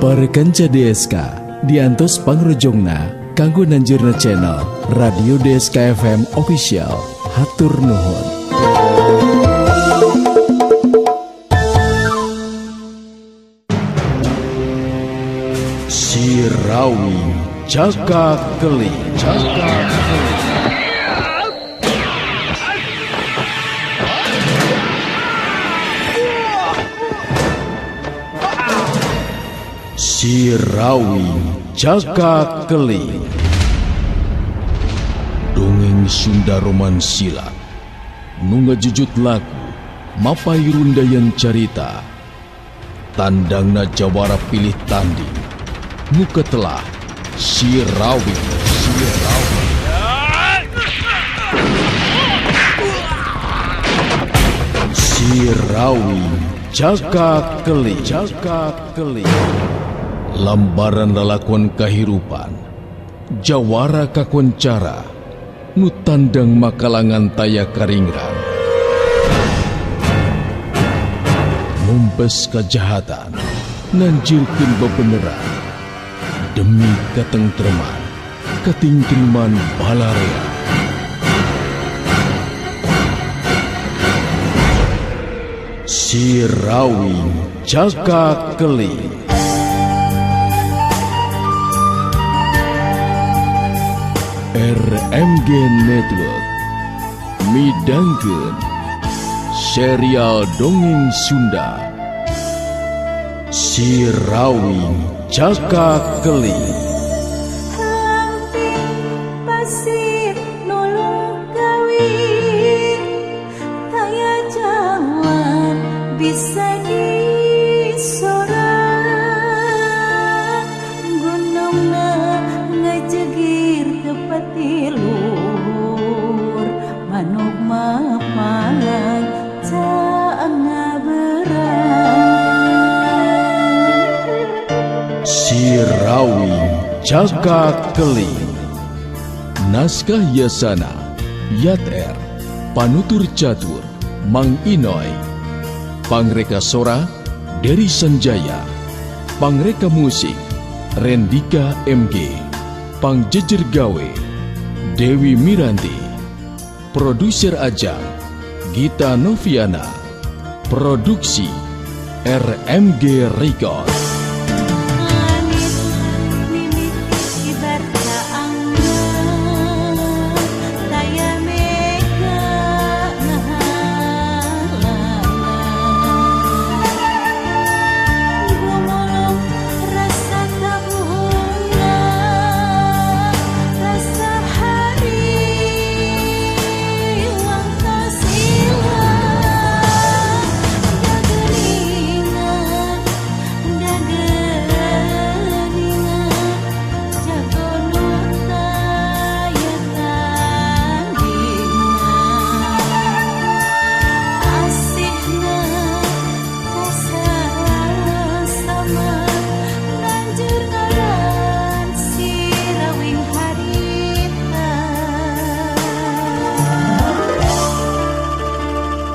Para kanca DSK diantos pangrojongna kanggo nanjurna channel Radio DSK FM Official. Hatur nuhun. Sirawi Jaka Keling. Jaka Keling. Sirawi Jaka Keling. Dongeng Sunda Roman Silat nu ngajujut laku mapay rundayan carita. Tandangna jawara pilih tanding nu ketelah Sirawi. Sirawi. Sirawi Jaka Keling. Jaka Keling. Lambaran lalakuan kahirupan jawara kakoncara nu tandang makalangan taya karingran numpes kejahatan nanjirkeun bebeneran demi katengtreman katingtriman balarea. Sirawi Jaka Keling. RMG Network midangkeun serial dongeng Sunda Sirawi Jaka Keling. Bisa disorang gunungna ngajegir tepati luhur manuk mapalang cangaberang. Sirawi Jaka Keling. Naskah Yasana Yat R, Panutur Catur Mang Inoy, Pangreka Sora Dery Sanjaya, Pangreka Musik Rendika MG, Pangjejer Gawe Dewi Miranti, Produser Ajang Gita Noviana, Produksi RMG Record.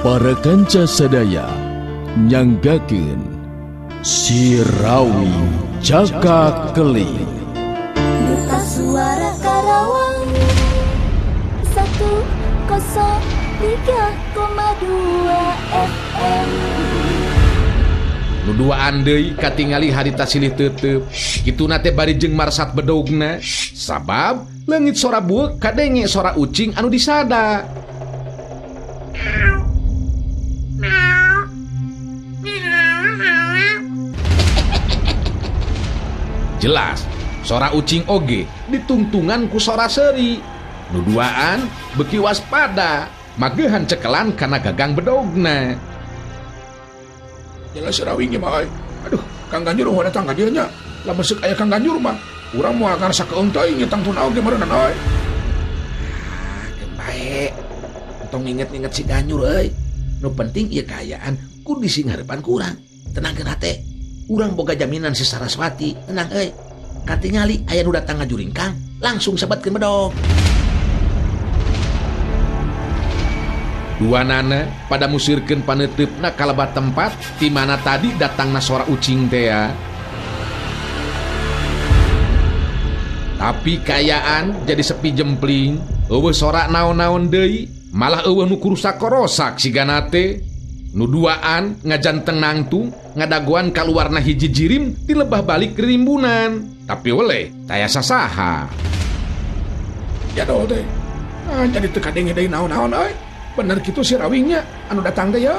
Para kanca sadaya nyanggakeun Sirawi Jaka Keling. Duta Suara Karawang 103,2 FM. Nu duaan deui katingali harita silih teuteub. Kituna teh bari jeung marsat bedogna. Sabab leungit sora bueuk kadenge sora ucing anu disada. Jelas, sora ucing oge ditungtungan ku sora seuri. Nu duaan beuki waspada, magehan cekelan kana gagang bedogna. Jelas Sirawi ge mah euy. Aduh, Kang Ganjur eueuh datang ka dieu nya. Lamun seuk aya Kang Ganjur mah, urang moal ngarasa keung teuing nya tangtuna oge meureunana euy. Ah, keun bae. Entong nginget-nginget si Ganjur euy. Nu penting ieu kaayaan kudu disingharepan ku urang. Tenangkeun hate. Urang boga jaminan si Saraswati, tenang euy. Katingali aya nu datang ngajuringkang, langsung sebatkeun bedog. Dua nana pada musirkeun paneuteup kalabat tempat di mana tadi datangna sora ucing tea. Tapi kaayaan jadi sepi jempling, euweuh sora naon-naon deui, malah euweuh nu kurusak-korosak sigana teh. Nu duaan ngajanteng nangtung ngadagoan kaluarna hiji jirim ti lebah balik rimbunan. Tapi weleh taya sasaha. Jadol teh. Ah, jadi teu kadenge deui naon-naon euy. Bener kitu si Rawingnya anu datang teh ya.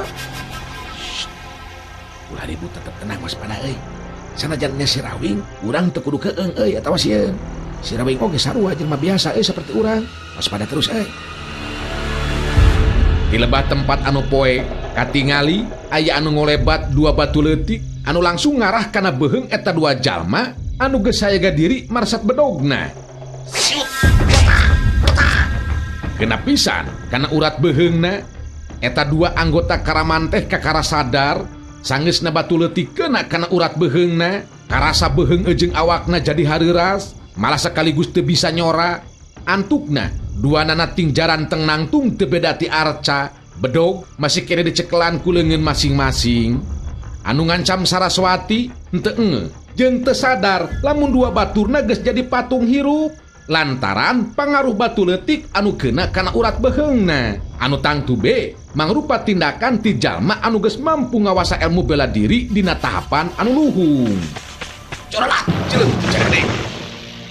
Ulah ribut, tetep tenang waspada euy. Sanajan nya si Rawing, urang teu kudu keung euy atawa sieun. Si Rawing oge sarua jelema biasa euy seperti urang. Waspada terus euy. Di lebah tempat anu poek katingali aya anu ngolebat dua batu leutik anu langsung ngarah kana beuheung eta dua jalma anu geus sayaga diri marsat bedogna. Kena pisan kana urat beuheungna eta dua anggota Karaman teh kakara sadar sanggeusna batu leutik kena kana urat beuheungna, karasa beuheung jeung awakna jadi hareuras, malah sekaligus teu bisa nyora. Antukna dua nana tingjaran teng nangtung teu beda ti arca, bedog masih kene dicekelan ku leungeun masing-masing. Anu ngancam Saraswati henteu engeuh jeung teu sadar lamun dua baturna geus jadi patung hirup lantaran pangaruh batu leutik anu kena kana urat beuheungna. Anu tangtu be mangrupa tindakan ti jalma anu geus mampu ngawasa ilmu bela diri dina tahapan anu luhung. Corolat jeleng cerdek.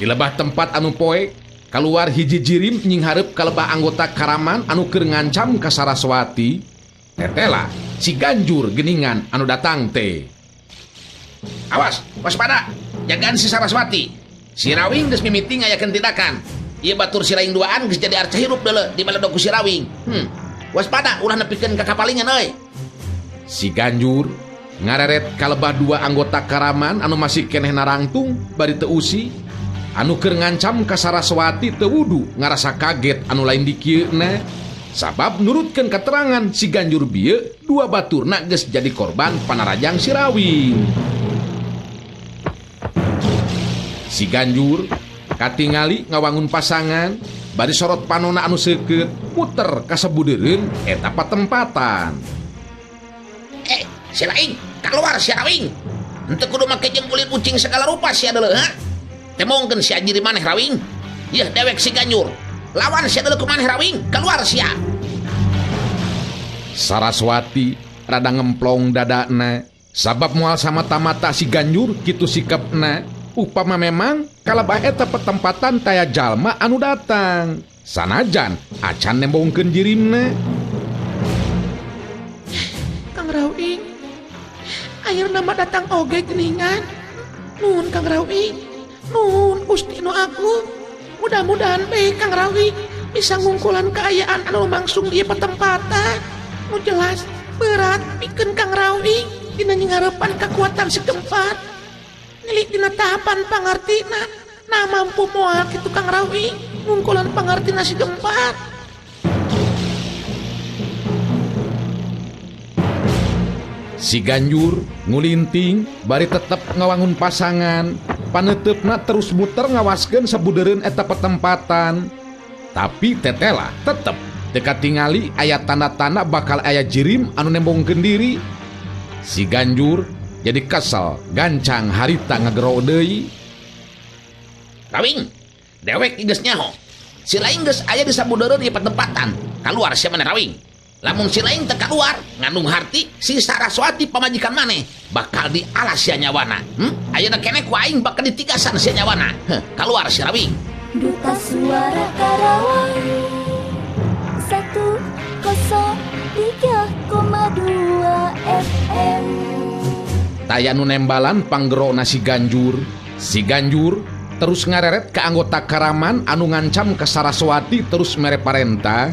Di lebah tempat anu poek kaluar hiji jirim nyinghareup ka lebah anggota Karaman anu keur ngancam ka Saraswati. Tetela si Ganjur geningan anu datang teh. Awas, waspada, jagaan si Saraswati. Si Rawing geus mimiti ngayakeun tindakan. Ieu batur si Rawing duaan geus jadi arca hirup deuleu di baledog ku si Rawing. Waspada ulah nepikeun ka kapalingan euy. Si Ganjur ngareret ka lebah dua anggota Karaman anu masih keneh narangtung bari teu usi. Anu keur ngancam ka Saraswati teu wudu ngarasa kaget anu lain dikieuna. Sabab nurutkeun keterangan si Ganjur bieu dua baturna geus jadi korban panarajang si Rawing. Si Ganjur katingali ngawangun pasangan bari sorot panona anu seukeut muter ka sabudeureun eta patempatan. Si Rawing, keluar si Rawing. Henteu kudu make jeung kulit ucing segala rupa sia deuleu ha. Temongkeun sia jiri maneh Rawing. Yeuh dewek si Ganjur. Lawan sia deuleu ku maneh Rawing, keluar sia. Saraswati rada ngemplong dadana sabab moal samata-mata si Ganjur kitu sikapna. Upama memang kalebah eta petempatan taya jalma anu datang. Sanajan acan nembongkeun jirimna. Kang Rawing, ayeuna mah datang oge geuningan. Nuhun Kang Rawing, nuhun Gusti nu agung. Mudah-mudahan bae Kang Rawing bisa ngungkulan kaayaan anu langsung di petempatan. Nu jelas berat pikeun Kang Rawing dina nyingharepan kakuatan si Gempat. Nilik dina tahapan pangartina, nah mampu moal kitu Kang Rawing ngungkulan pangartina si Gempat. Si Ganjur ngulinting bari tetep ngawangun pasangan, paneuteup terus muter ngawaskeun sabudeureun eta petempatan. Tapi tetela tetep teu katingali aya tanda-tanda bakal aya jirim anu nembongkeun diri. Si Ganjur jadi kesel, gancang harita ngagero deui. Rawing, dewek geus nyaho. Si lain geus aya di sabudeureun ieu patempatan. Kaluar sia maneh Rawing. Lamun si lain teu kaluar, ngandung harti si Saraswati pamajikan maneh bakal dialas sia nyawana. Ayeuna keneh ku aing bakal ditigasan sia nyawana. Heh, kaluar si Rawing. Duta Suara Karawang 103,2 FM. Taya nu nembalan panggerona si Ganjur. Si Ganjur terus ngareret ke anggota Karaman anu ngancam ke Saraswati terus mere parenta.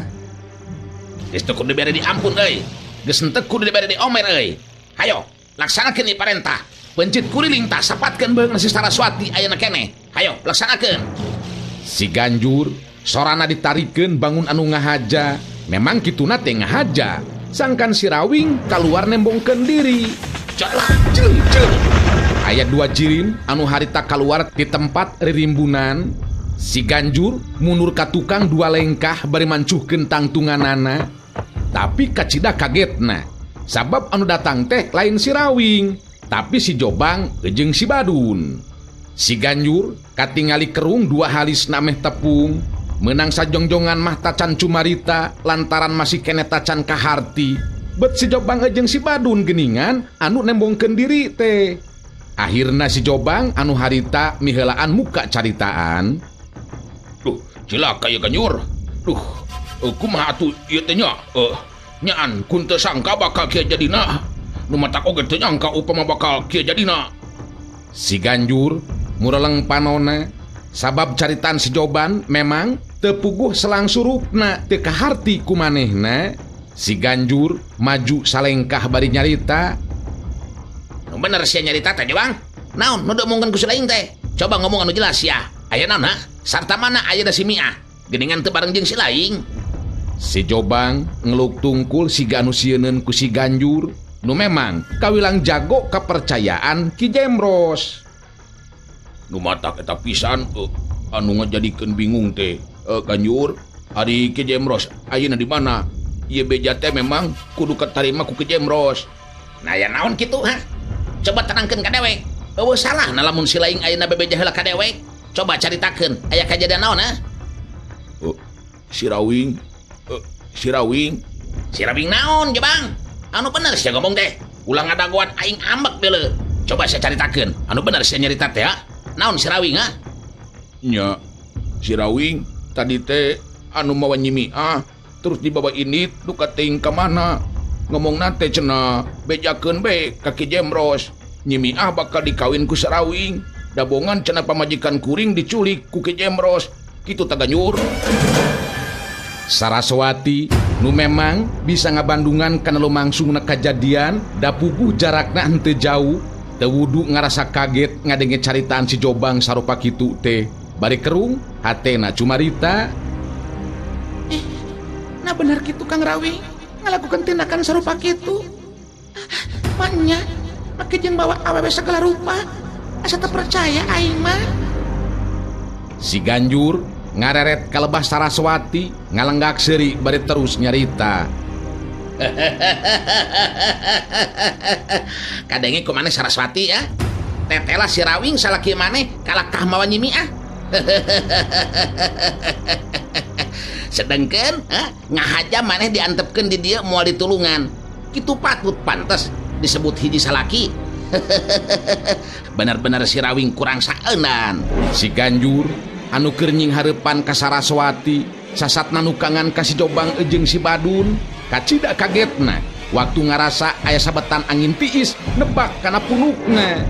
Geus teu kudu dibere diampun euy. Geus henteu kudu dibere diomer euy. Hayo, laksanakeun ieu parentah. Pencit kuriling tah sapatkeun beung si Saraswati ayeuna keneh. Hayo, laksanakeun. Si Ganjur sorana ditarikeun bangun anu ngahaja. Memang kituna teh ngahaja. Sangkan si Rawing kaluar nembongkeun diri. Colak, jeleng, jeleng. Aya dua jirim anu harita kaluar di tempat ririmbunan. Si Ganjur mundur ka tukang dua lengkah bari mancuhkeun tangtunganana. Tapi kacida kagetna. Sabab anu datang teh lain si Rawing, tapi si Jobang jeung si Badun. Si Ganjur katingali kerung dua halis nameh tepung menang sajongjongan mah tacan cumarita lantaran masih kene tacan kaharti bet si Jobang jeung si Badun geningan anu nembongkeun diri teh. Akhirna si Jobang anu harita miheulaan muka caritaan. Duh, cilaka ieu Ganjur. Duh, kumaha atuh ieu teh nya? Nyaan kun teu sangka bakal kieu jadina. Nu matak oge teu nyangka upama bakal kieu jadina. Si Ganjur mureleng panona sabab caritaan si Joban memang teu puguh selang surupna teu kaharti ku manehna. Si Ganjur maju salengkah bari nyarita. Nu bener sia nyarita teh, Jobang. Naon nu diomongkeun ku si lain teh? Coba ngomong anu jelas sia. Aya naon ha? Sarta mana aya da si Miah? Geuningan teu bareng jeung si lain. Si Jobang ngeluk tungkul siga anu sieuneun ku si Ganjur nu memang kawilang jago kepercayaan Ki Jemros. Nu matak eta pisan anu ngajadikeun bingung teh. Ganjur, ari Ki Jemros ayeuna di mana? Ieu beja teh memang kudu katarima ku Ki Jemros. Nah ya naon kitu ha? Coba tenangkeun ka dewek. Eueuh salah na lamun si lain ayeuna bebeja heula ka dewek. Coba caritakeun aya kajadian naon ha? Si Rawing, si Rawing. Si Rawing naon, Jobang? Anu bener sia ngomong teh. Ulah ngadagoan aing ambek deuleu. Coba sia caritakeun. Anu bener sia nyarita teh ha? Naon si Rawing ha? Nya, si Rawing tadi teh anu mawa Nyi Miah terus dibawa ini duka teuing ka mana? Ngomongna teh cenah bejakeun bae ka Ki Jemros. Nyi Miah bakal dikawin ku si Rawing. Dabongan cenah pamajikan kuring diculik ku Ki Jemros. Kitu tah Ganjur. Saraswati nu memang bisa ngabandungan kana lumangsungna kajadian da puguh jarakna henteu jauh teu wudu ngarasa kaget ngadenge caritaan si Jobang sarupa kitu teh. Bari kerung hatena cumarita. Nah bener kitu Kang Rawi ngalakukan tindakan sarupa kitu. Maknya make jeung bawa awewe segala rupa asa teu percaya aing mah. Si Ganjur ngareret kalebah Saraswati ngalenggak seuri bari terus nyarita. Kadenge ku maneh Saraswati ya. Tetela si Rawing salaki maneh kalakah mawa Nyi Miah. Sedengkeun ngahaja maneh diantepkeun di dieu moal ditulungan. Kitu patut pantes disebut hiji salaki. Bener-bener si Rawing kurang saeunan. Si Ganjur anu keur nyinghareupan ka Saraswati sasatna nukangan ka si Jobang jeung si Badun kacida kagetna waktu ngarasa aya sabetan angin tiis nebak kana punukna.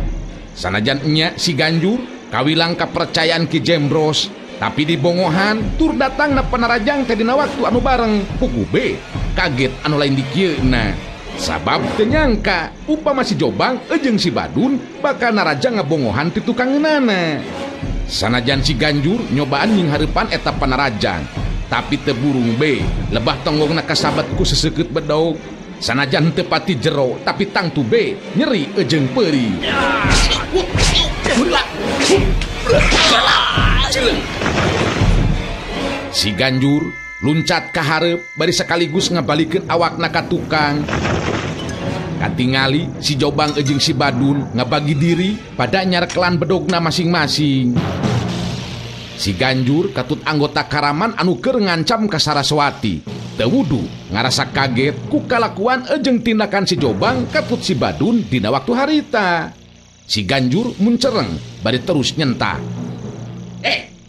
Sanajan nya si Ganjur kawilang kapercayaan Ki Jemros tapi dibongohan tur datangna panarajang teh dina waktu anu bareng pugu B kaget anu lain dikieuna sabab teu nyangka upama si Jobang jeung si Badun bakal narajang ngabongohan ti tukangeunana. Sanajan si Ganjur nyobaan nyinghareupan eta panarajang tapi teu burung B lebah tonggongna kasabat ku seseukeut bedog. Sanajan teu pati jero tapi tangtu B nyeri jeung peurih. Si Ganjur luncat ka hareup bari sekaligus ngabalikeun awakna ka tukang. Katingali si Jobang jeung si Badun ngabagi diri pada nyarekelan bedogna masing-masing. Si Ganjur katut anggota Karaman anu keur ngancam ka Saraswati. Teu wudu ngarasa kaget ku kalakuan jeung tindakan si Jobang katut si Badun dina waktu harita. Si Ganjur muncereng bari terus nyentak.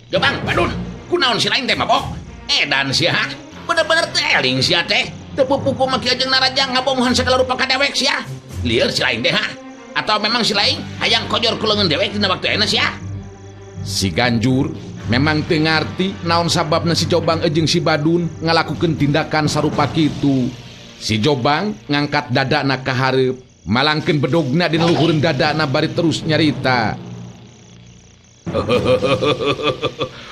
Jobang, Badun, kunaon si lain teh mabok? Edan sia, bener-bener teu eling sia teh. Teu pupuku make jeung narajang ngabongohan segala rupa ka dewek sia. Lieur si lain teh ha? Atau memang si lain hayang kojor ku leungeun dewek dina waktu ayeuna sia? Si Ganjur memang teu ngarti naon sababna si Jobang jeung si Badun ngalakukeun tindakan sarupa kitu. Si Jobang ngangkat dadana ka hareup, malangkeun bedogna dina luhureun dadana bari terus nyarita.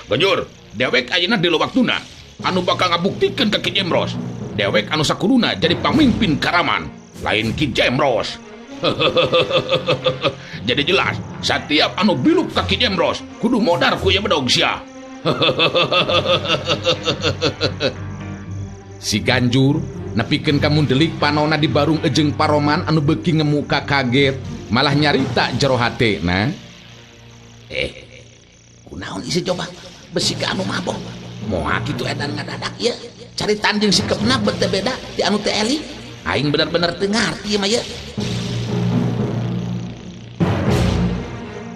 Ganjur, dewek ayeuna di waktuna anu bakal ngabuktikeun ka Ki Jemros. Dewek anu sakuruna jadi pamimpin Karaman, lain Ki Jemros. Jadi jelas, setiap anu biluk ka Ki Jemros kudu modar ku ieu bedog sia. Si Ganjur nepikeun ka mundelik panona di barung ejeng paroman anu beuki ngemuka kaget, malah nyarita jero hatena. Kunaon isi coba besi ka anu mabok. Moal kitu edan ngadadak ieu. Cari tanding sikepna bet teu beda ti anu teu eli. Aing bener-bener teu ngarti mah ieu.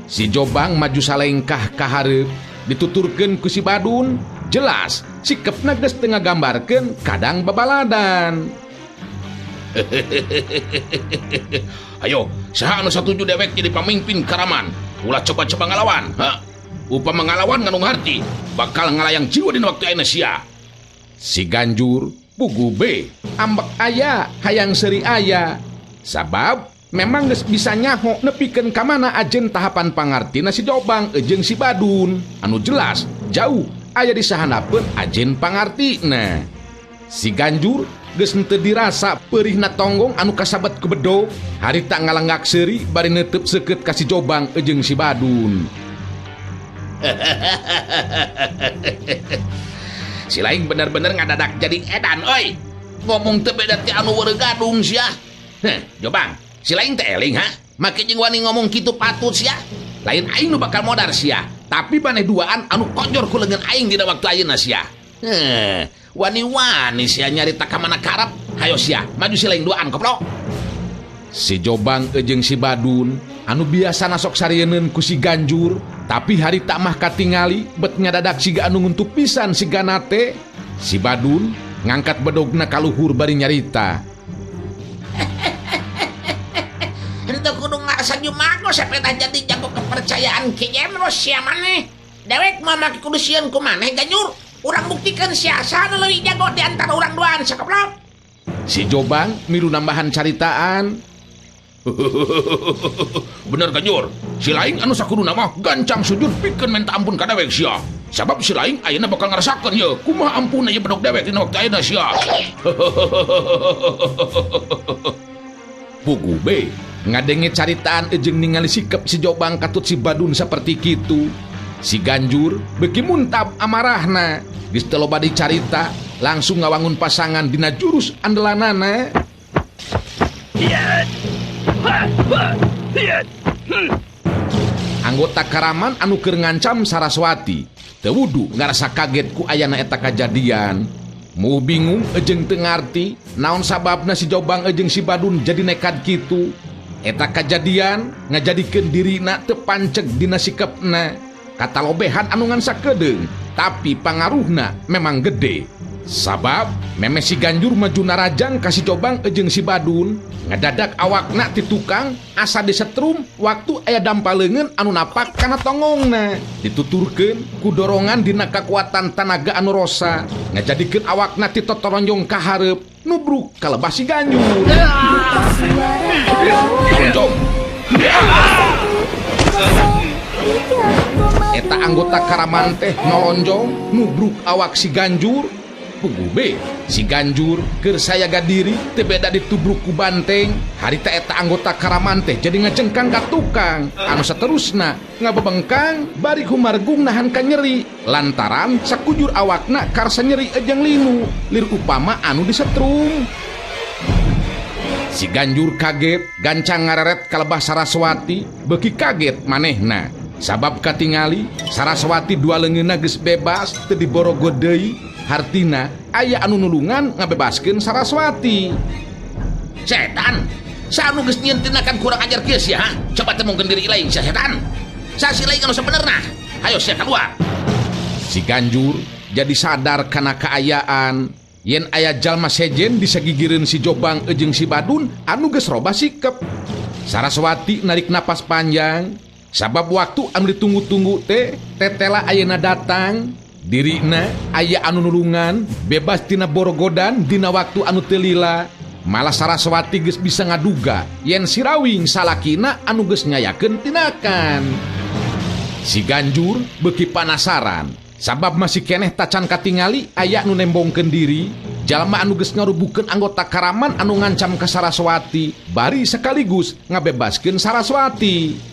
Si Jobang maju salengkah ka hareup dituturkeun ku si Badun. Jelas sikepna geus teu ngagambarkeun kadang babaladan. Ayo, saha anu satuju dewek jadi pamimpin Karaman? Ulah coba-coba ngalawan, ha? Upama ngalawan ngandung harti, bakal ngalayang jiwa dina waktu ayeuna sia. Si Ganjur pugu B, ambek aya hayang seuri aya. Sabab memang geus bisa nyaho nepikeun ka mana ajen tahapan pangartina si Jobang jeung si Badun. Anu jelas jauh aya di sahandapeun ajen pangartina. Si Ganjur geus henteu dirasa peurihna tonggong anu kasabet ku bedog, harita ngalenggak seuri bari neuteub seukeut ka si Jobang jeung si Badun. Si lain bener-bener ngadadak jadi edan euy. Ngomong teu beda ti anu weureu gadung sia. Heh, Jobang, si lain teh eling ha? Make jeung wani ngomong kitu patut sia. Lain aing nu bakal modar sia, tapi maneh duaan anu konjor ku leungeun aing dina waktu ayeuna sia. Heh, wani-wani sia nyarita ka mana karep. Hayo sia, maju si lain duaan koplok. Si Jobang jeung si Badun anu biasana sok sarieneun ku si Ganjur, tapi harita mah katingali bet ngadadak siga anu nguntup pisan si Ganate. Si Badun ngangkat bedogna ka luhur bari nyarita. Henteu kudu ngarasa jumago sapetah jadi jago kepercayaan Ki Jemros sia maneh. Dewek mah make kudu sieun ku maneh Ganjur. Urang buktikan sia saha nu leuwih jago di antara urang duaan sakoplok. Si Jobang milu nambahan caritaan. Bener Ganjur, si lain anu sakuduna mah gancang sujud pikeun minta ampun ka dewek sia. Sabab si lain ayeuna bakal ngarasakeun ye kumaha ampun ieu bedog dewek dina waktu ayeuna sia. Pugu B ngadenge caritaan jeung ningali sikep si Jobang katut si Badun saperti kitu. Si Ganjur beuki muntab amarahna. Geus teu loba dicarita, langsung ngawangun pasangan dina jurus andelanana. Anggota Karaman anu keur ngancam Saraswati teu wudu ngarasa kaget ku ayana eta kajadian. Muh bingung jeung teu ngarti naon sababna si Jobang jeung si Badun jadi nekat kitu. Eta kajadian ngajadikeun dirina teu panceg dina sikepna. Katalobehan anu ngan sakedeung, tapi pangaruhna memang gede. Sabab memeh si Ganjur maju narajang ka si Jobang jeung si Badun, ngadadak awakna ti tukang asa disetrum waktu aya dampa leungeun anu napak kana tongongna. Dituturkeun ku dorongan dina kakuatan tanaga anu rosa, ngajadikeun awakna ti totoronjong ka hareup nubruk ka lebah si Ganjur. Tonjong. Eta anggota Karaman teh nolonjong nubruk awak si Ganjur. Pugu B, si Ganjur keur sayaga diri teu beda ditubruk ku banteng. Harita eta anggota Karaman teh jadi ngajengkang ka tukang anu saterusna ngabebengkang bari humargung nahan ka nyeri lantaran sakujur awakna karsa nyeri jeung linu lir upama anu disetrum. Si Ganjur kaget gancang ngareret ka lebah Saraswati, beuki kaget manehna sabab katingali Saraswati dua leungeunna geus bebas teu diborogo deui. Hartina aya anu nulungan ngabebaskeun Saraswati. Setan, saanu geus nyieun tindakan kurang ajar kieu sia, ha? Coba temungkeun diri lain sia setan. Sa si lain anu sabenerna. Hayo sia keluar. Si Ganjur jadi sadar kana kaayaan yen aya jalma sejen disagigireun si Jobang jeung si Badun anu geus robah sikep. Saraswati narik napas panjang sabab waktu anu ditunggu-tunggu teh tetela ayeuna datang. Dirina aya anu nulungan bebas tina borogodan dina waktu anu teu lila. Malah Saraswati geus bisa ngaduga yen si Rawing salakina anu geus nyayakeun tinakan. Si Ganjur beuki panasaran sabab masih keneh tacan katingali aya nu nembongkeun diri jalma anu geus ngarubukeun anggota Karaman anu ngancam ka Saraswati bari sekaligus ngabebaskeun Saraswati.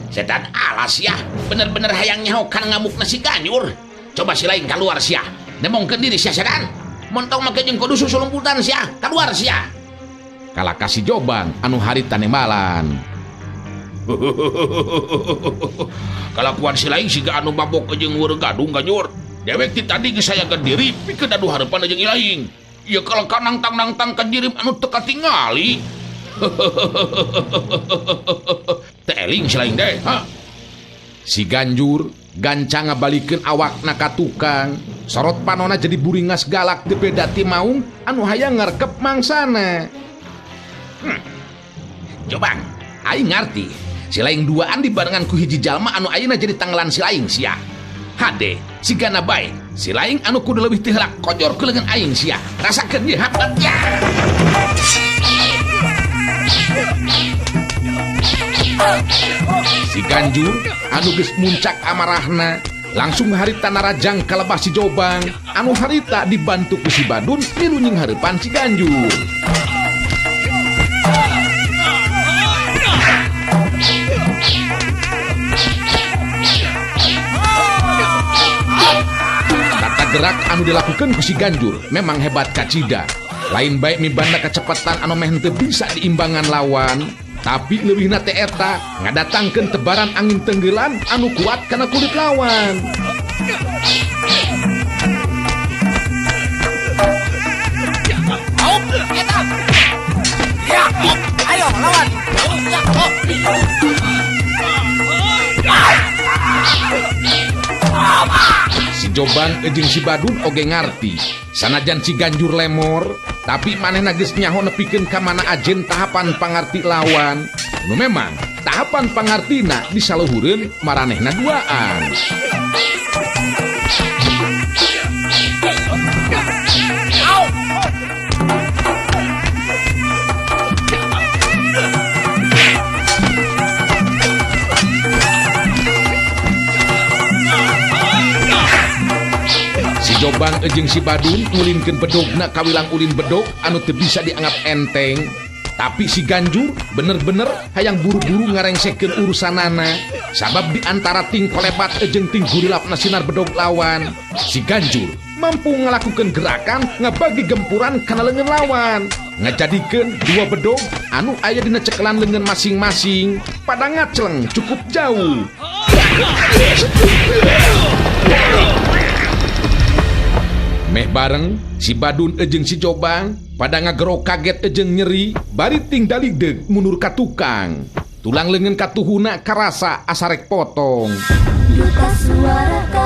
Setan alas ya, bener-bener hayang nyaho kan ngamukna si Ganjur. Coba si lain keluar sia, nemongkeun diri sia setan. Montong make jeung kudu susulumputan sia, keluar sia. Kalah ka si Jobang anu harita nembalan. Kalakuan si laing siga anu mabok jeung weureu gadung Ganjur. Dewek ti tadi geus hayakeun diri pikeun adu hareupan jeung ilaing. Ieu kalau ka nangtang-nangtang ka jirim anu teu katingali. Teu eling si laing teh, ha? Si Ganjur gancang ngabalikeun awakna ka tukang. Sorot panona jadi buringas galak teu beda ti maung anu hayang ngarkep mangsana. Jobang, aing ngarti. Si laing duaan dibarengan ku hiji jalma anu ayeuna jadi tanggelan si laing sia. Hade, sigana bae. Si laing anu kudu leuwih ti heula kojor ku leungeun aing sia. Rasakeun ieu hapet ya. Si Ganjur anu geus muncak amarahna langsung harita narajang ka lebah si Jobang anu harita dibantu ku si Badun milu nyinghareupan si Ganjur. Tata gerak anu dilakukan ku si Ganjur memang hebat kacida. Lain baik mibanda kecepatan anu meh henteu bisa diimbangan lawan, tapi leuwihna teh eta ngadatangkeun tebaran angin tenggelan anu kuat kana kulit lawan. Ayo lawan. Si Jobang jeung si Badun oge ngarti. Sanajan si Ganjur lemor, tapi manehna geus nyaho nepikeun ka mana ajen tahapan pangarti lawan. Nu memang tahapan pangartina disaluhureun maranehna duaan. Si Jobang jeung si Badun ngulinkeun bedogna kawilang ulin bedog anu teu bisa dianggap enteng. Tapi si Ganjur bener-bener hayang buru-buru ngarengsekeun urusanana. Sabab di antara ting kolepat jeung ting gurilapna sinar bedog lawan, si Ganjur mampu ngalakukeun gerakan ngabagi gempuran kana leungeun lawan, ngajadikeun dua bedog anu aya dina cekelan leungeun masing-masing pada ngacleng cukup jauh. Meh bareng si Badun jeung si Jobang pada ngagero kaget jeung nyeri bari ting daligdeug mundur ka tukang. Tulang leungeun katuhuna karasa asarek potong.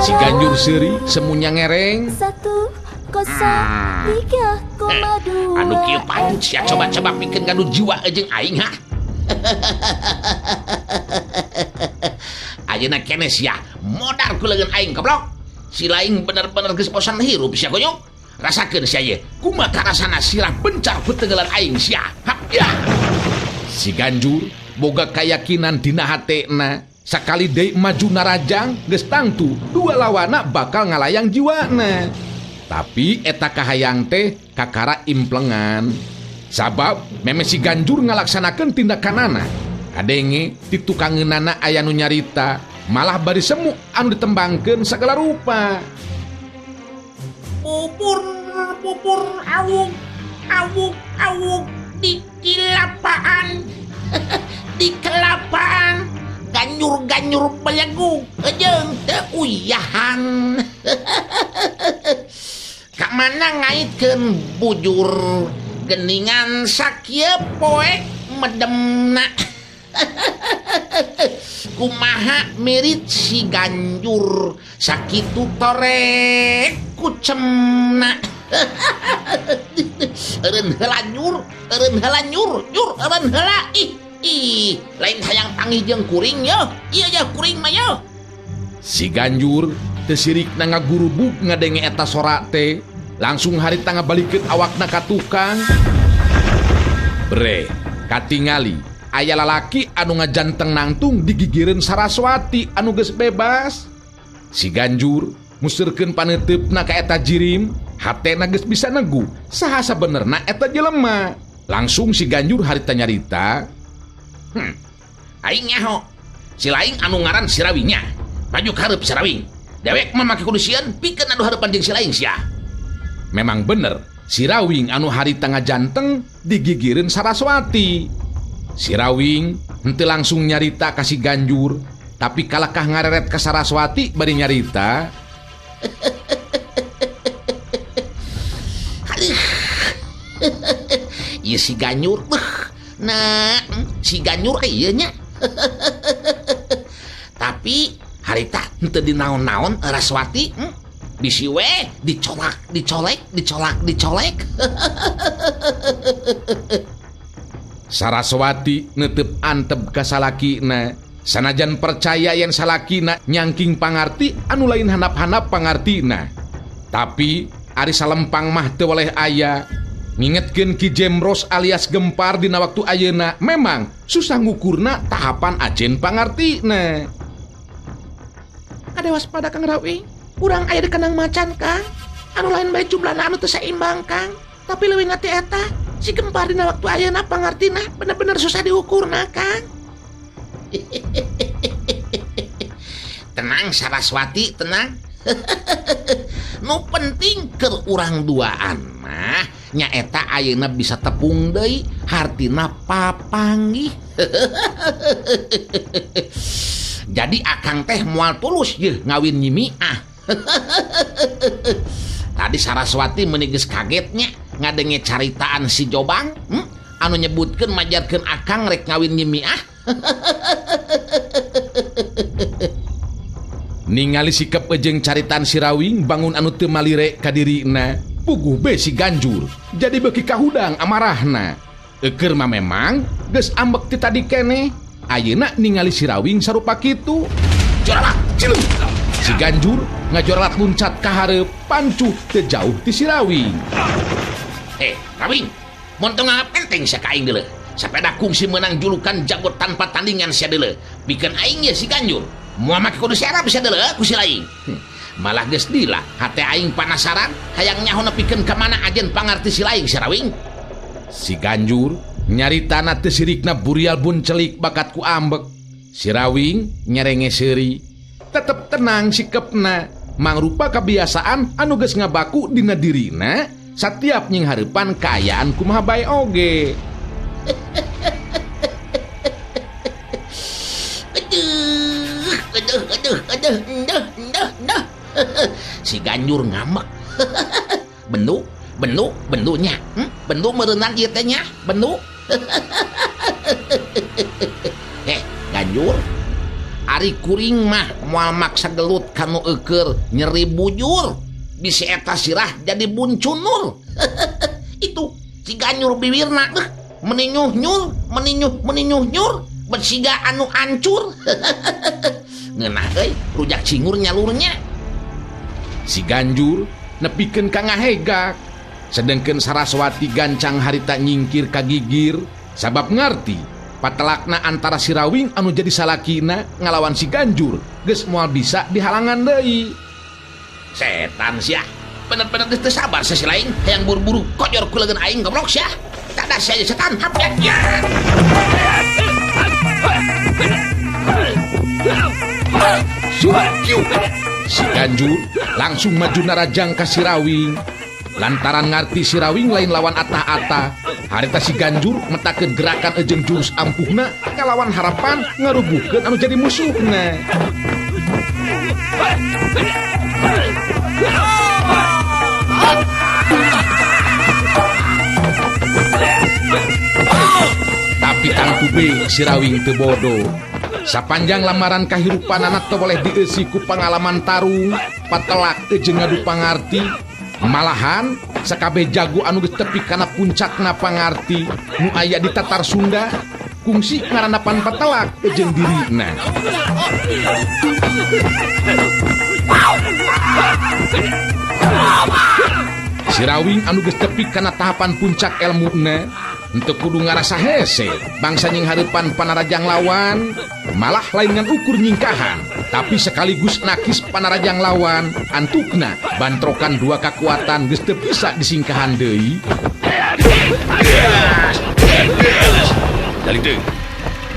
Si Ganjur seuri semunya ngereng. 103,2. Anu kieu patut sia coba-coba pikeun ngadu jiwa jeung aing ha. Ayeuna keneh sia modar ku leungeun aing goblok. Si laing bener-bener geus bosan hirup sia konyong. Rasakeun sia ye, kumaha karasana sirah bencar ku tenggelan aing sia. Hap ya. Si Ganjur boga kayakinan dina hatena sakali deui maju narajang geus tangtu dua lawana bakal ngalayang jiwana. Tapi eta kahayang teh kakara implengan. Sabab meme si Ganjur ngalaksanakeun tindakanana. Kadenge ti tukangeunana aya nu nyarita, malah bari semu anu ditembangkeun sagala rupa. Bubur bubur awug awug awug di kelapaan. Di kelapaan ganyur-ganyur belegug jeung teu uyahan. Ka mana ngaitkeun bujur geningan sakieu poek medemna. Kumaha mirit si Ganjur sakitu torek kucemna. Eureun heula nyur, eureun heula nyur, nyur eureun heula. Ih, ih, lain hayang tangih jeung kuring yo. Ieu ya kuring mah yo. Si Ganjur teu sirikna ngagurubug ngadenge eta sora teh, langsung harita ngabalikeun awakna ka tukang. Bre, katingali aya lalaki anu ngajanteng nangtung digigireun Saraswati anu geus bebas. Si Ganjur museurkeun paneuteup-na ka eta jirim, hatena geus bisa negu saha sabenerna eta jelema. Langsung si Ganjur harita nyarita, Aing nyaho si laing anu ngaran si Rawingnya. Maju ka hareup si Rawing. Dewek mah make kudu sieun pikeun anu hareupan jeung si laing sia. Memang bener si Rawing anu harita ngajanteng digigireun Saraswati. Si Rawing henteu langsung nyarita ka si Ganjur, tapi kalakah ngareret ka Saraswati bari nyarita. Ieu si Ganjur, nah si Ganjur ieu nya. Tapi harita henteu dinaon-naon Saraswati, bisi we dicolak, dicolek, dicolak, dicolek. Saraswati netep antep ka salakina, sanajan percaya yen salakina nyangking pangarti anu lain handap-handap pangartina. Tapi ari salempang mah teu weleh aya. Ngingetkeun Ki Jemros alias Gempar dina waktu ayeuna memang susah ngukurna tahapan ajen pangartina. Kade waspada Kang Rawing, urang aya di kandang macan Kang. Anu lain bae jumlahna anu teu saimbang Kang. Tapi leuwih ti eta si Gempar dina waktu ayeuna pangartina bener-bener susah diukurna Kang. Tenang Saraswati, tenang. Nu penting keur urang duaan mah nyaeta ayeuna bisa tepung deui, hartina papanggih. Jadi akang teh moal tulus yeuh ngawin Nyi Miah. Tadi Saraswati meuni geus kagetnya ngadenge caritaan si Jobang, anu nyebutkeun majarkeun akang rek ngawin Nyi Miah. Ningali sikep jeung caritaan si Rawing bangun anu teu malire ka dirina, puguh be si Ganjur jadi beuki kahudang amarahna. Eukeur mah memang geus ambek ti tadi keneh, ayeuna ningali si Rawing sarupa kitu. Joralat cilung. Si Ganjur ngajoralat luncat ka hareup, pancuh teu jauh ti si Rawing. Rawing, mun teu nganggap enteng sia ka aing deuleu. Sapeda kungsi meunang julukan jago tanpa tandingan sia deuleu. Pikeun aing ye si Ganjur. Moal make kudu serap sia deuleu ku si laing. Malah geus lila, hate aing panasaran hayang nyaho nepikeun ka mana ajen pangarti si laing si Rawing. Si Ganjur nyaritana teu sirikna burial buncelik bakat ku ambek. Si Rawing nyerenge seuri. Tetep tenang sikepna, mangrupa kebiasaan anu geus ngabaku dina dirina satiap nyinghareupan kaayaan kumaha bae oge. Aduh, aduh, aduh, aduh, aduh, aduh. Si Ganjur ngambek. Bendu, bendu, bendunya. Bendu meureunan ieu teh nya, bendu. Ganjur, ari kuring mah moal maksa gelut kanu eukeur nyeri bujur. Bisi eta sirah jadi buncunur. Itu si Ganjur bibirna meninyuh nyur, meninyuh meninyuh nyur, bersiga anu ancur. Ngeunah euy, rujak cingur nyalurnya. Si Ganjur nepikeun ka ngahegak. Sedengkeun Saraswati gancang harita nyingkir ka gigir sabab ngarti patelakna antara si Rawing anu jadi salakina ngalawan si Ganjur geus moal bisa dihalangan deui. Setan sia, bener-bener geus teu sabar sia si laing hayang buru-buru kojor ku leugeun aing goblok sia. Tadah sia setan hap ya. Si Ganjur langsung maju narajang ka si Rawing. Lantaran ngarti si Rawing lain lawan atah-atah, harita si Ganjur metakeun gerakan ejeng jurus ampuhna kalawan harapan ngarubuhkeun anu jadi musuhna. Tapi tangtu be si Rawing teu bodoh. Sapanjang lamaran kahirupan anak teu boleh dieusi ku pangalaman tarung, patelak jeung ngadu pangarti. Malahan sakabeh jago anu geus tepi kana puncakna pangarti nu aya di Tatar Sunda kungsi ngarandapan patelak jeung dirina. Si Rawing anu geus tepi kana tahapan puncak elmuna henteu kudu ngarasa hese bangsa nyinghareupan panarajang lawan, malah lain ngan ukur nyingkahan tapi sekaligus nakis panarajang lawan. Antukna bantrokan dua kekuatan geus teu bisa disingkahan deui.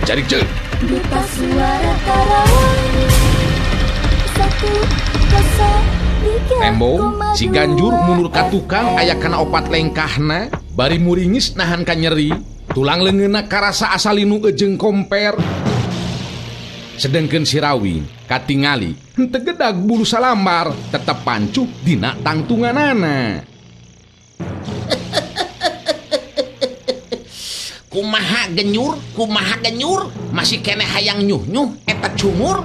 Jarik deui. Duta Suara Karawang 103. Tembong si Ganjur mundur ka tukang aya kana opat lengkahna bari muringis nahan ka nyeri. Tulang leungeunna karasa asa linu jeung komper. Sedengkeun si Rawing katingali henteu gedag bulu salambar tetep pancuh dina tangtunganana. Kumaha genyur, masih kene hayang nyuh-nyuh eta cumur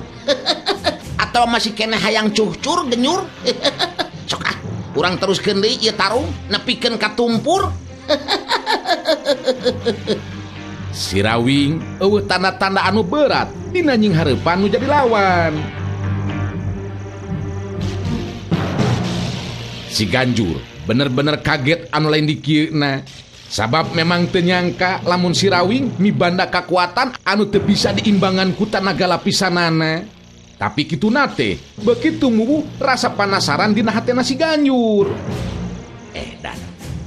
atau masih kene hayang cuhcur genyur. Sok ah, urang teruskeun deui ieu tarung nepikeun ka tumpur. Si Rawing eueuh tanda-tanda anu berat dina nying hareupan nu jadi lawan. Si Ganjur bener-bener kaget anu lain dikieuna. Sabab memang teu nyangka lamun si Rawing mibanda kakuatan anu teu bisa diimbangan ku tanaga lapisanana. Tapi kituna teh begitu mubuh rasa panasaran dina hatena si Ganjur. Dan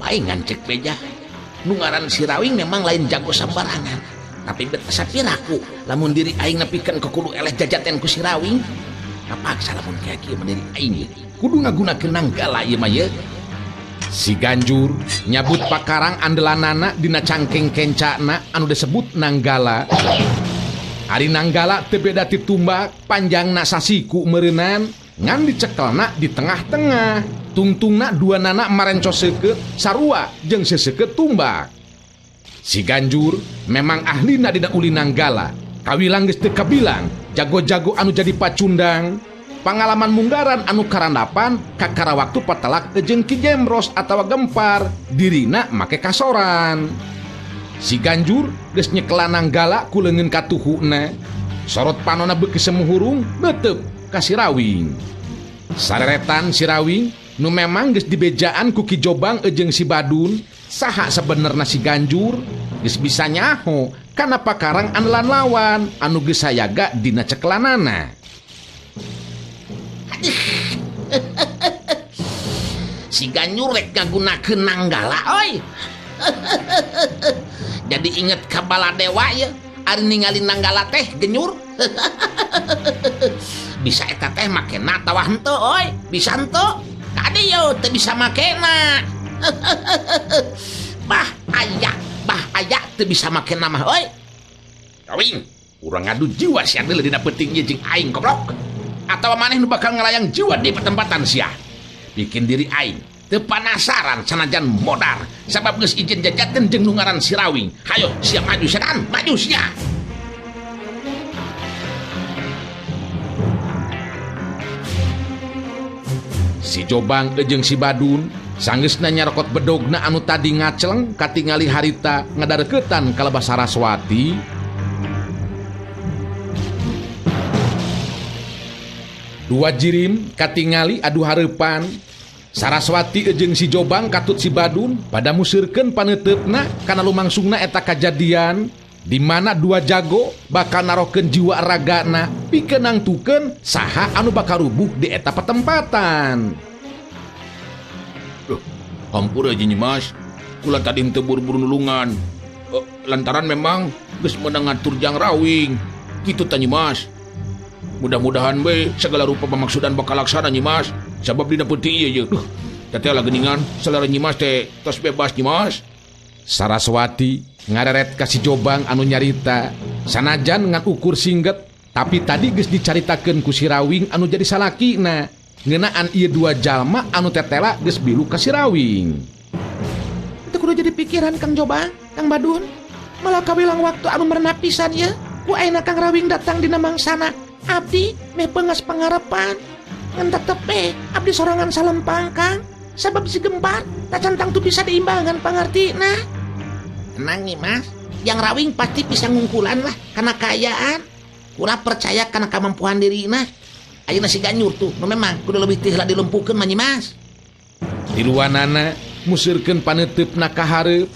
bae ngan cek beja. Nu ngaran si Rawing memang lain jago sambarangan. Tapi bet sapiraku lamun diri aing nepikeun ke kudu eleh jajaten ku si Rawing. Kapaksa lamun kaya kieu mah diri aing ye. Kudu ngagunakeun nanggala ieu mah ye. Si Ganjur nyabut pakarang andelanana dina cangkeng kencana anu disebut nanggala. Ari nanggala teu beda ti tumbak, panjangna sasiku meureunnan, ngan dicekelna di tengah-tengah. Tungtungna dua nana marenco seukeut sarua jeung seseukeut tumbak. Si Ganjur memang ahlina dina ulin nanggala. Kawilang geus teu kabilang, jago-jago anu jadi pacundang. Pangalaman munggaran anu karandapan kakara waktu patelak jeung Ki Jemros atawa Gempar dirina make kasoran. Si Ganjur geus nyekelan nanggala ku leungeun katuhuna. Sorot panona beuki semuhurung neuteup ka si Rawing. Sareretan si Rawing nu memang geus dibejaan ku Ki Jobang jeung si Badun, saha sebenerna si Ganjur geus bisa nyaho kana pakarang andelan lawan anu geus sayaga dina cekelanana. Si Ganjur rek ngagunakeun nanggala oi. Jadi inget ka Baladewa ye, ari ningali nanggala teh genyur. Bisa eta teh makena atawa henteu oi, bisa henteu. Kadi yo teu bisa makena. Bah aya teu bisa makena mah oi. Rawing, urang ngadu jiwa sia deuleu dina peuting ieu jeung aing goblok. Atawa maneh nu bakal ngalayang jiwa di pertempatan sia. Bikin diri aing teu panasaran sanajan modar sabab geus izin jajaten jeung nu ngaran si Rawing. Hayo sia maju setan, maju sia. Si Jobang jeung si Badun sanggeusna nyarokot bedogna anu tadi ngaceleng katingali harita ngadareukeutan ka Lebah Saraswati. Dua jirim katingali adu hareupan. Saraswati jeung si Jobang katut si Badun pada museurkeun paneuteupna kana lumangsungna eta kajadian di mana dua jago bakal narohkeun jiwa ragana pikeun nangtukeun saha anu bakal rubuh di eta patempatan. Duh, hampura nyi Mas, kula tadi henteu buru-buru nulungan. Lantaran memang geus meunang ngatur jang Rawing. Kitu tah nyi Mas. Mudah-mudahan we segala rupa pemaksudan bakal laksana nyi Mas. Sabab dina peuting ieu ye. Duh, teteh lah geuningan selera nyi Mas teh tos bebas nyi Mas. Saraswati ngareret ka si Jobang anu nyarita sanajan ngan ukur singget tapi tadi geus dicaritakeun ku si Rawing anu jadi salakina ngeunaan ieu dua jalma anu tetela geus bilu ka si Rawing. Itu kudu jadi pikiran Kang Jobang, Kang Badun. Malah kawilang waktu anu merenah pisan ye ku ayeuna Kang Rawing datang dina mangsana. Abdi meh pengas pangarepan ngan tetep abdi sorangan salempang Kang sabab si Gempar tacantang tuh bisa diimbangan pangartina. Tenang nih Mas, yang Rawing pasti bisa ngungkulan lah karena keayaan. Kurang percaya karena kemampuan diri nah. Ayeuna si Ganjur tuh nu memang kudu lebih teh lah dilumpuhkeun mah nyi Mas. Tiluanana museurkeun paneuteup-na ka hareup.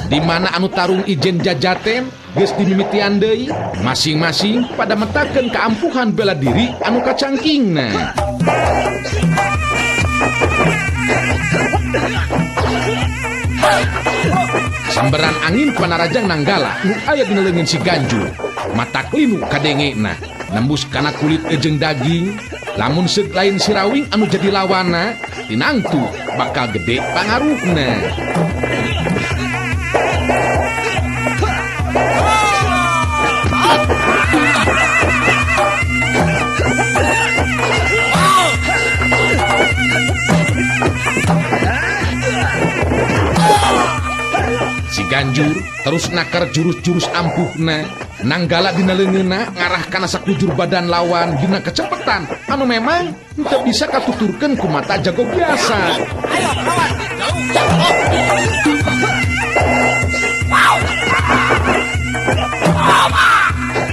Di mana anu tarung ijen jajaten geus dimimitian deui masing-masing pada metakeun kaampuhan bela diri anu kacangkingna. Samberan angin panarajang nanggala nu aya dina leungeun si Ganjur matak linu kadengena. Nembus kana kulit ejeng daging, lamun seug lain si Rawing anu jadi lawana, tinangtu bakal gede pangaruhna. Si Ganjur terus nakar jurus-jurus ampuhna, nanggala dina leungeunna ngarah kana sakujur badan lawan dina kecepatan anu memang teu bisa katuturkeun ku mata jago biasa.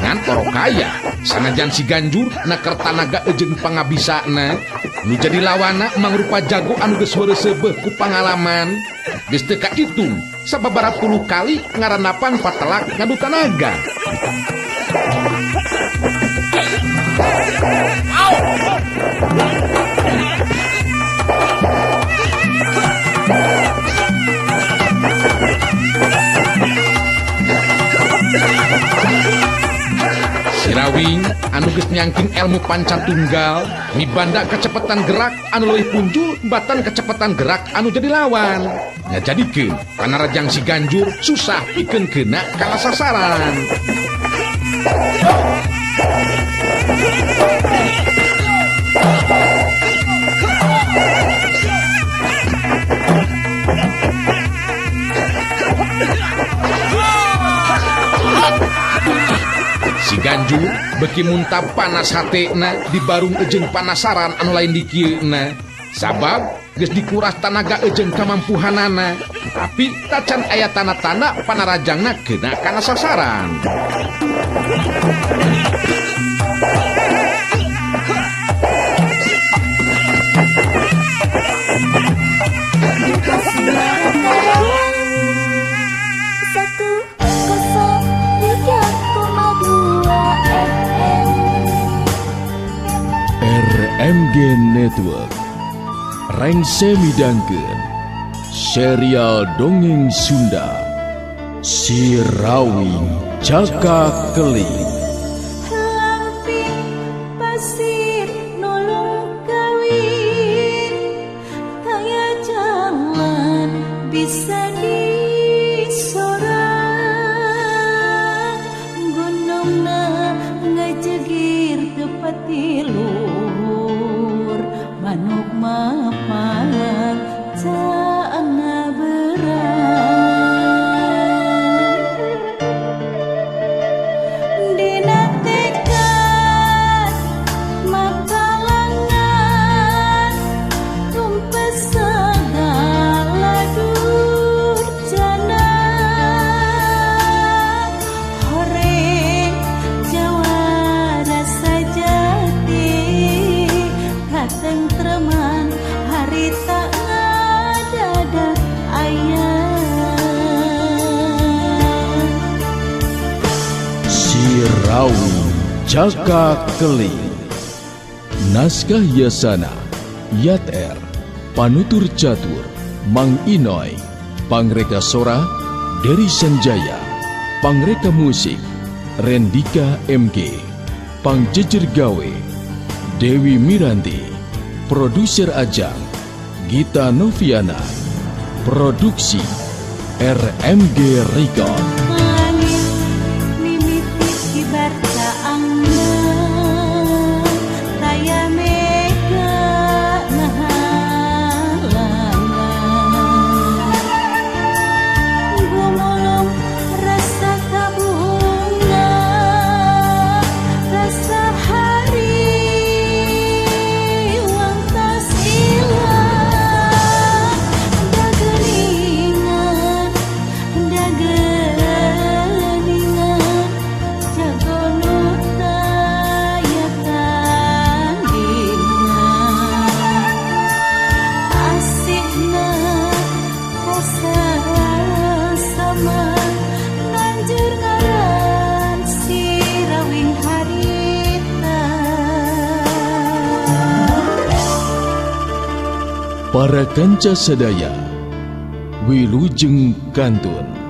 Ngan torokaya sanajan si Ganjur nakar tanaga ejeng pangabisana, nu jadi lawana mangrupa jago anu geus heureuseubeeh ku pangalaman. Geus teu kahitung sababaraha puluh kali ngarandapan patelak ngadu tanaga. Si Rawing anu geus nyangking ilmu panca tunggal mibanda kecepatan gerak anu leuwih punjul batan kecepatan gerak anu jadi lawan. Ngajadikeun panarajang si Ganjur susah pikeun kena kana sasaran. Si Ganjur beki muntah panas hatena dibarung ejeng panasaran anu lain dikieuna. Sabab geus dikuras tanaga ejeng kamampuhanana, tapi tacan aya tanda-tanda panarajangna kena kana sasaran. Duta Suara Karawang 103,2 FM. RMG Network Rengse midangkeun serial dongeng Sunda Si Rawing Jaka Keling. Lamping pasir nolong kawin, taya jalan bisa disorang, gunungna ngajegir tepati luhur, manuk mapan caana berang. Dina tekad makalangan tumpes segala durjana, horeng jawara sajati katentreman harita ngadada aya. Si Rawing Jaka Keling. Naskah Yasana, Yat R, Panutur Catur, Mang Inoy, Pangreka Sora, Dery Sanjaya, Pangreka Musik, Rendika MG, Pangjejer Gawe, Dewi Miranti, Produser Ajang, Gita Noviana, Produksi RMG Record. Langit mimiti kibar caangna, taya mega ngahalangan, gumulung rasa kabunga, rasa hari wang tas ilang, dageningan dageningan jago nu taya tandingan, asihna kasasama nanjur ngaran si Rawing harita. Para kanca sadaya, wilujeng kantun.